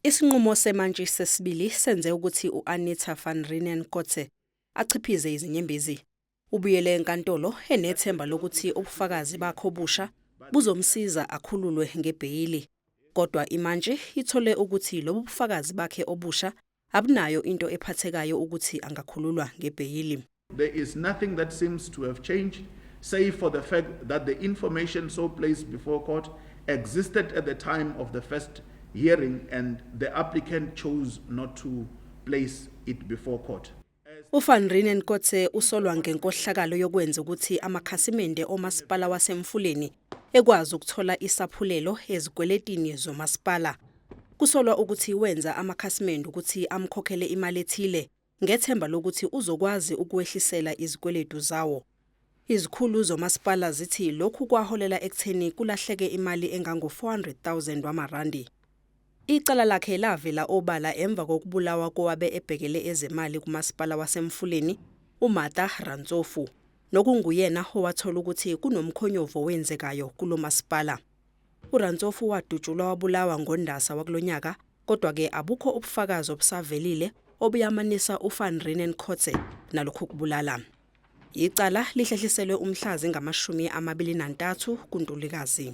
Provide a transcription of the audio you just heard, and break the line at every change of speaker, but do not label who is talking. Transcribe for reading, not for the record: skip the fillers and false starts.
Isinqumo semantshi sesibili senze ukuthi u-Anita van Reenen Kotze achiphize izinyembezi. Ubuyele enkantolo enethemba lokuthi ubufakazi bakhe obusha buzomsiza akhululwe ngebheyili. Kodwa imantshi ithole ukuthi lobu bufakazi bakhe obusha abunayo into ephathekayo ukuthi angakhululwa ngebheyili.
There is nothing that seems to have changed, save for the fact that the information so placed before court existed at the time of the first hearing and the applicant chose not to place it before court.
UVan Reenen Kotze usolwa ngenkohlakalo yokwenza ukuthi amakhasimende omasipala waseMfuleni ekwazi ukuthola isaphulelo ezikweletini zomasipala. Kusolwa ukuthi wenza amakhasimende ukuthi amkhokhele imali ethile ngethemba lokuthi uzokwazi ukuwehlisela izikweletu zawo. Izikhulu zomasipala zithi lokhu kwaholela ekutheni kulahleke imali engango-400,000 wamarandi. Icala lakhe lavela obala emva kokubulawa kowabe ebhekele ezemali kumasipala waseMfuleni, uMartha Rantsofu, nokunguyena owathola ukuthi kunomkhonyovu owenzekayo kulo masipala. URantsofu wadutshulwa wabulawa ngoNdasa wakulonyaka, kodwa-ke abukho ubufakazi obusavelile obuyamanisa uVan Reenen Kotze nalokhu kubulala. Icala lihlehliselwe umhla zingama-23 kuNtulikazi.